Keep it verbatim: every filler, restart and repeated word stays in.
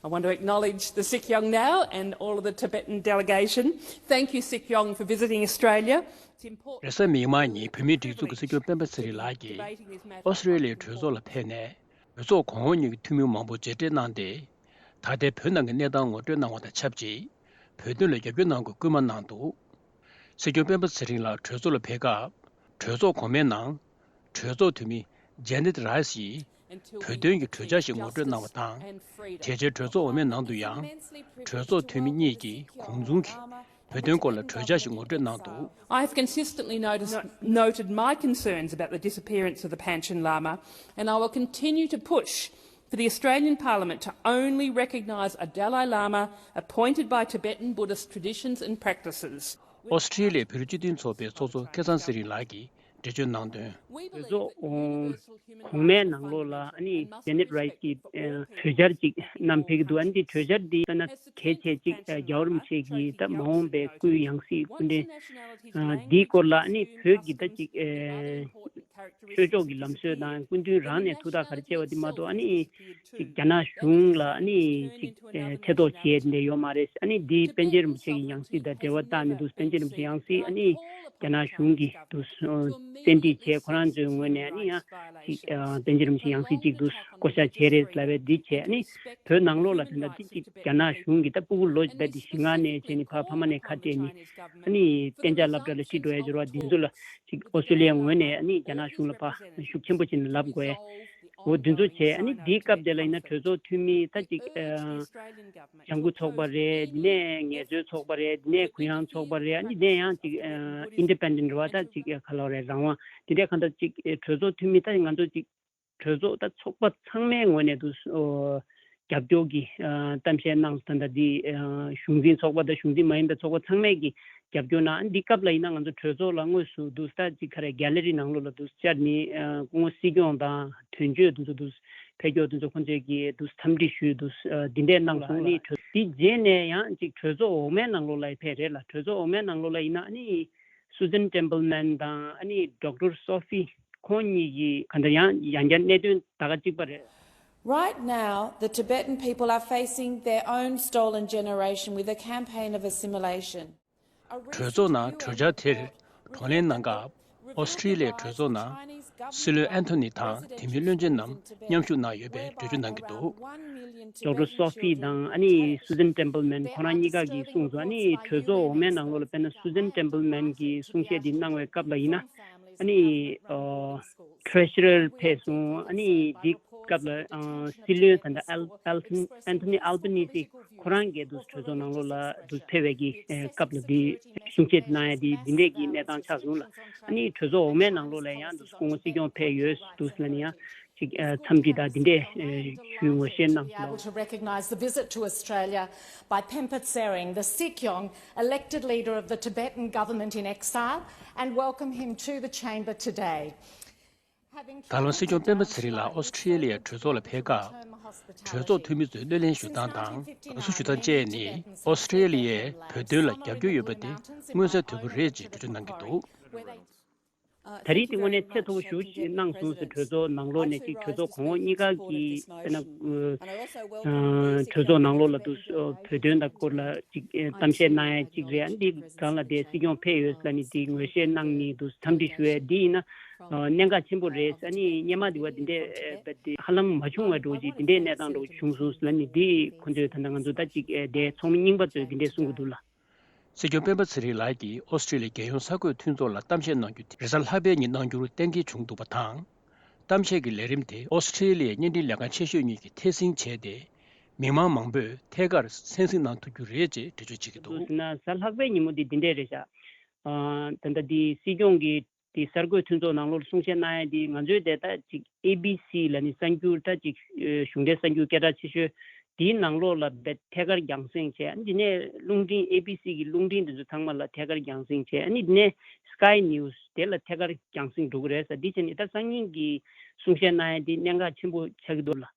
I want to acknowledge the Sikyong now and all of the Tibetan delegation. Thank you, Sikyong, for visiting Australia. It's important. རེས་གཟའ་མིག་དམར་ཉིན་བོད་མིའི་སྒྲིག་འཛུགས་ཀྱི་སྲིད་སྐྱོང་སྤེན་པ་ཚེ་རིང་ལགས་ཀྱིས་ཨོ་སི་ཀྲི་ལི་ཡའི་གྲོས་ཚོགས་ལ་ཕེབས་ནས། གྲོས་ཚོགས་གོང་འོག་གཉིས་ཀྱི་འཐུས་མི་མང་པོ་མཇལ་འཕྲད་གནང་སྟེ། ད་ལྟའི་བོད་ནང་གི་གནས་སྟངས་ངོ་སྤྲོད་གནང་བ་དང་ཆབས་ཅིག་བོད་དོན་ལ་རྒྱབ་སྐྱོར་གནང་དགོས་སྐུལ་མ་གནང་འདུག་སྲིད་སྐྱོང་སྤེན་པ་ཚེ་རིང་ལགས་གྲོས་ཚོགས་ལ་ཕེབས་སྐབས། གྲོས་ཚོགས་གོང་མའི་ནང་། གྲོས་ཚོགས་འཐུས་མི་ཇེ་ནེད་རའེ་སི་ཡིས་བོད་དོན་གྱི་གྲོས་འཆར་ཞིག་ངོ་སྤྲོད་གནང་བ་དང་། དེ་རྗེས་གྲོས་ཚོགས་འོག་མའི་ནང་དུ་ཡང་། གྲོས་ཚོགས་འཐུས་མི་གཉིས་ཀྱིས་གོང་མཚུངས་ཀྱི་བོད་དོན་སྐོར་ལ་གྲོས་འཆར་ཞིག་ངོ་སྤྲོད་གནང་འདུག I have consistently noticed, noted my concerns about the disappearance of the Panchen Lama, and I will continue to push for the Australian Parliament to only recognise a Dalai Lama appointed by Tibetan Buddhist traditions and practices. ཨོ་སི་ཀྲི་ལི་ཡའི་བོད་རིགས་སྤྱི་མཐུན་ཚོགས་པའི་ཚོགས་གཙོ་སྐལ་བཟང་ཚེ་རིང་ལགས་ཀྱིས་འགྲེལ་བརྗོད་གནང་དོན། གྲོས་ཚོགས་གོང་མའི་ནང་ལོགས་ལ་ཨ་ནི་ཇེ་ནེད་རའེ་སི་ཀྱིས་གྲོས་འཆར་ཅིག་བསྣམས་ཕེབས་ཀྱི་འདུག་ཨ་ནི་དེ་གྲོས་འཆར་འདི་ལྟ་ན་གལ་ཆེ་ཅིག་རྒྱལ་བ་རིན་པོ་ཆེ་གི་ད་མ་འོངས་པའི་སྐུའི་ཡང་སྲིད་སྐུ་ཕྲེང་འདིའི་སྐོར་ལ་ཨ་ནི་བོད་ཀྱི་ད་ཅིག་ཆོས་ཕྱོགས་ཀྱི་ལམ་སྲོལ་དང་སྐུ་མདུན་རང་ནས་ཐུགས་ཐག་ག་རེ་བཅད་པ་དེ་མ་གཏོགས་ཨ་ནི་ཅིག་རྒྱ་ནག་གཞུང་ལ་ཨ་ནི་ཅིག་ཐེ་གཏོགས་བྱས་དེ་འདྲ་ཡོད་མ་རེད། ཨ་ནི་འདི་པཎ་ཆེན་རིན་པོ་ཆེ་གི་ཡང་སྲིད་དང་འབྲེལ་བ་བཏགས་མི་འདུག་པཎ་ཆེན་རིན་པོ་ཆེ་ཡང་སྲིད་ཨ་ནི་རྒྱ་ནག་གཞུང་གིས་འདུག་བཙན་ཁྲིད་བྱས། ཁོ་རང་ཚོའི་ངོས་ནས་ཨ་ནི་ཡང་ཅིག་པཎ་ཆེན་རིན་པོ་ཆེ་ཡང་སྲིད་ཅིག་འདུག་བསྐོ་བཞག་བྱས་རེད་ལབ་པའི་འདི་བྱས། ཨ་ནི་བོད་ནང་ལོགས་ལ་དེ་འདྲ་འདི་ཅིག་རྒྱ་ནག་གཞུང་གིས་ད་ཕྲུ་གུ་ལོ་ད་འདི་བཞི་ལྔ་ནས་བྱས་ནས་ཕ་ཕ་མ་ནས་ཁ་བྲལ་ནས་ཨ་ནི་གཏན་འཇགས་སློབ་གྲྭ་ལ་ཁྲིད་འགྲོ་ཡ་འབྱོར་བ་འདི་ཚོ་ལ་ཅིག་ཨོ་སི་ཀྲི་ལི་ཡའི་ངོས་ནས་ཨ་ནི་རྒྱ་ནག་གཞུང་ལ་ཕར་ཤུགས་ཆེན་པོ་བྱས་ནས་ལབ་དགོས། འོ་འདི་ཚོ་བྱས། ཨ་ནི་འདིའི་སྐབས་དེ་ལ་ཡིན་ན་གྲོས་ཚོགས་འཐུས་མི་ད་ཅིག་ལྗང་ཁུ་ཚོགས་པ་རེད། འདི་ནས་ངལ་རྩོལ་ཚོགས་པ་རེད། འདི་ནས་གུ་ཡངས་ཚོགས་པ་རེད། ཨ་ནི་འདི་ནས་ཡང་ཅིག་ཨིན་ཌི་པེན་ཌེན་ཊི་རེད་བ། ད་ཅིག་ག་ལ་རེད། རང་དབང་འདི་འདྲས་གང་ལྟར་ཅིག་གྲོས་ཚོགས་འཐུས་མི་ད་ང་ཚོ་ཅིག་གྲོས་ཚོགས་ད་ཚོགས་པ་ཚང་མའི་ངོས་ནས་འདུག་རྒྱབ་སྐྱོར་གྱི་གཏམ་བཤད་གནང་། ད་ལྟ་འདི་གཞུང་འཛིན་ཚོགས་པ་དང་གཞུང་འཛིན་མ་ཡིན་པའི་ཚོགས་པ་ཚང་མས་ཀྱི་རྒྱབ་སྐྱོར་གནང་། འདི་སྐབས་ལ་ཡིན་ན་ང་ཚོ་གྲོས་ཚོགས་ལ་དངོས་སུ་འདུག་ད་ཅིག་ག་རེ་གེ་ལ་རི་ནང་ལོགས་ལ་འདུག་བཅར་ནས་སྐུ་ངོ་སྲིད་སྐྱོང་དང་དོན་གཅོད་དེ་ཚོ་འདུག་ཕེབས་མཁན་དེ་ཚོ་ཁོང་ཚོས་ཀྱི་འདུག་འཚམས་འདྲི་ཞུས་འདུག་འདི་འདྲས་གནང་སོང་། ཨ་ནི་གྲོས་འདི་རྗེས་ནས་ཡང་ཅིག་གྲོས་ཚོགས་འོག་མའི་ནང་ལོགས་ལ་ཕེབས་རེད་ལ། གྲོས་ཚོགས་འོག་མའི་ནང་ལོགས་ལ་ཡིན་ན་ཨ་ནི་སུ་ཛན་ཊེམ་པལ་མན་དང་ཨ་ནི་ཌོག་ཊར་སོ་ཕི་ཁོང་གཉིས་ཀྱིས་གང་ལྟར་ཡང་ཡང་བསྐྱར་གནད་དོན་ད་ག་གཅིག་པ་རེད། Right now, the Tibetan people are facing their own stolen generation with a campaign of assimilation. གྲོས་ཚོགས་ནང་གྲོས་འཆར་དེར་གདོང་ལེན་གནང་སྐབས། ཨོ་སི་ཀྲི་ལི་ཡའི་གྲོས་ཚོགས་ནང་སྲིད་བློན་ཨན་ཐོ་ནི་དང་དེ་མིན་བློན་ཆེན་རྣམས་མཉམ་ཞུགས་གནང་ཡོད་པའི་འགྲེལ་བརྗོད་གནང་གི་འདུག་ཌོག་ཊར་སོ་ཕི་དང་ཨ་ནི་སུ་ཛན་ཊེམ་པལ་མན་ཁོ་རང་གཉིས་ཀ་གིས་གསུངས་སོང་། ཨ་ནི་གྲོས་ཚོགས་འོག་མའི་ནང་ལོགས་ལ་དཔེར་ན་སུ་ཛན་ཊེམ་པལ་མན་གྱིས་གསུང་བཤད་འདི་གནང་བའི་སྐབས་ལ་ཡིན་ན་ཨ་ནི་ཨོ་ཊྲེ་ཤ་རར་ཕེབས་སོང་། ཨ་ནི་འདི་སྐབས་ལ་ཨ་སྲིད་བློན་ད་ལྟ་ཨལ་ཨལ་ཐོན་ཨན་ཐོ་ནི་ཨལ་བྷ་ནི་སི་ཁོ་རང་གིས་འདུག་གྲོས་ཚོགས་ནང་ལོགས་ལ་འདུག་ཕེབས་པའི་གི་ཨེ་སྐབས་ལ་འདི་གསུང་བཤད་གནང་ཡ་འདི་འདི་འདྲས་ཀྱི་གནས་སྟངས་ཆགས་སོང་ལ། ཨ་ནི་གྲོས་ཚོགས་འོག་མའི་ནང་ལོགས་ལ་ཡང་འདུག་སྐུ་ངོ་སྲིད་སྐྱོང་ཕེབས་ཡོད་འདུག་ལ་ནི་ཡང་ཅིག་ཨེ་འཚམས་འདྲི་དང་འདི་འདྲས་ཨེ་ཞུ་ངོ་ཤེས་གནང་སོང་། Able to recognise the visit to Australia by Phempa Tsering, the Sikyong elected leader of the Tibetan government in exile, and welcome him to the chamber today. ད་ལམ་སྲིད་སྐྱོང་སྤེན་པ་ཚེ་རིང་ལགས་ཨོ་སི་ཀྲི་ལི་ཡའི་གྲོས་ཚོགས་ལ་ཕེབས་སྐབས། གྲོས་ཚོགས་འཐུས་མི་ཚོས་གློད་གླེང་ཞུ་སྟངས་དང་དགའ་བསུ་ཞུ་སྟངས་བཅས་ནི་ཨོ་སི་ཀྲི་ལི་ཡས་བོད་དོན་ལ་རྒྱབ་སྐྱོར་ཡོད་པ་དེ་མངོན་གསལ་དོད་པོ་རེད་ཅེས་འགྲེལ་བརྗོད་གནང་གི་འདུག་ད་རེས་དེ་དངོས་གནས་ཚད་མཐོ་པོ་ཞེ་པོ་ཅིག་གནང་སོང་ཟེར། གྲོས་ཚོགས་ནང་ལོགས་ནས་ཅིག་གྲོས་ཚོགས་གོང་འོག་གཉིས་ཀ་གི་དཔེར་ན་གྲོས་ཚོགས་ནང་ལོགས་ལ་འདུག་བོད་དོན་དང་སྐོར་ལ་ཅིག་གཏམ་བཤད་གནང་ཡ་ཅིག་རེད། ཨ་འདི་སྒང་ལ་དེ་སྲིད་སྐྱོང་ཕེབས་ཡོད་ཟེར་ནི་དེ་ངོ་ཤེས་གནང་ནི་འདུག་འཚམས་འདྲི་ཞུ་ཡ་འདི་ཡིན་ན། ཨ་གནད་འགག་ཆེན་པོ་རེད། ཨ་ནི་སྔོན་མ་དེ་བ་དེ་འདྲས་ཨེ་དེ་ཧ་ལམ་མ་བྱུང་བ་འདྲ་བོ་ཅིག་དེ་འདྲས་གནས་སྟངས་འདྲ་བོ་བྱུང་སོང་ཟེར་ལབ་ནི་དེ་ཁོ་ཚོས་ད་ལྟ་ང་ཚོ་ད་ཅིག་ཨེ་དེ་ཚོགས་མི་རྙིང་པ་ཚོས་དེ་འདྲས་གསུང་གི་འདུག་ལ། སྲིད་སྐྱོང་སྤེན་པ་ཚེ་རིང་ལགས་ཀྱིས་ཨོ་སི་ཀྲི་ལི་ཡའི་རྒྱལ་ཡོངས་གསར་འགོད་མཐུན་ཚོགས་ལ་གཏམ་བཤད་གནང་རྒྱུ་དེ་རེས་གཟའ་ལྷག་པའི་ཉིན་གནང་རྒྱུར་གཏན་འཁེལ་བྱུང་འདུག་པ་དང་། གཏམ་བཤད་ཀྱི་ལས་རིམ་དེ་ཨོ་སི་ཀྲི་ལི་ཡའི་བརྙན་འཕྲིན་ལས་ཁང་ཆེ་ཤོས་གཉིས་ཀྱིས་ཐད་སྲིང་བྱས་ཏེ། མི་མང་མང་པོས་ཐད་ཀར་གསན་གཟིགས་གནང་ཐུབ་རྒྱུ་རེད་ཅེས་འགྲེལ་བརྗོད་བྱེད་ཀྱི་འདུག་འདུག་ཟེར་ན་གཟའ་ལྷག་པའི་ཉིན་མོ་འདི་འདི་འདྲས་རེད་ཤག་ཨ་ད་ལྟ་འདི་སྲིད་སྐྱོང་གིས་འདི་གསར་འགོད་མཐུན་ཚོགས་ནང་ལོགས་གསུང་བཤད་གནང་ཡ་འདི་ང་ཚོའི་དེ་ད་ཅིག་ཨེ་བི་སི་ལ་ནི་གསར་འགྱུར་ད་ཅིག་གཞུང་འབྲེལ་གསར་འགྱུར་སྐད་གྲགས་ཆེ་ཤོས་འདིའི་ནང་ལོགས་ལ་བེད་ཐད་ཀར་རྒྱང་སྲིང་བྱས། ཨ་ནི་འདི་ནས་རླུང་འཕྲིན་ཨེ་བི་སི་གི་རླུང་འཕྲིན་འདི་ཚོ་ཚང་མ་ལ་ཐད་ཀར་རྒྱང་སྲིང་བྱས། ཨ་ནི་འདི་ནས་སི་ཀའི་ནིའུ་སི་དེ་ལ་ཐད་ཀར་རྒྱང་སྲིང་འགྲོ་གི་རེད་ཟེར། འདི་བྱས་ནས་ད་སང་ཉིན་གྱི་གསུང་བཤད་གནང་ཡ་འདི་གནད་འགག་ཆེན་པོ་ཆགས་ཀྱི་འདུག་ལ།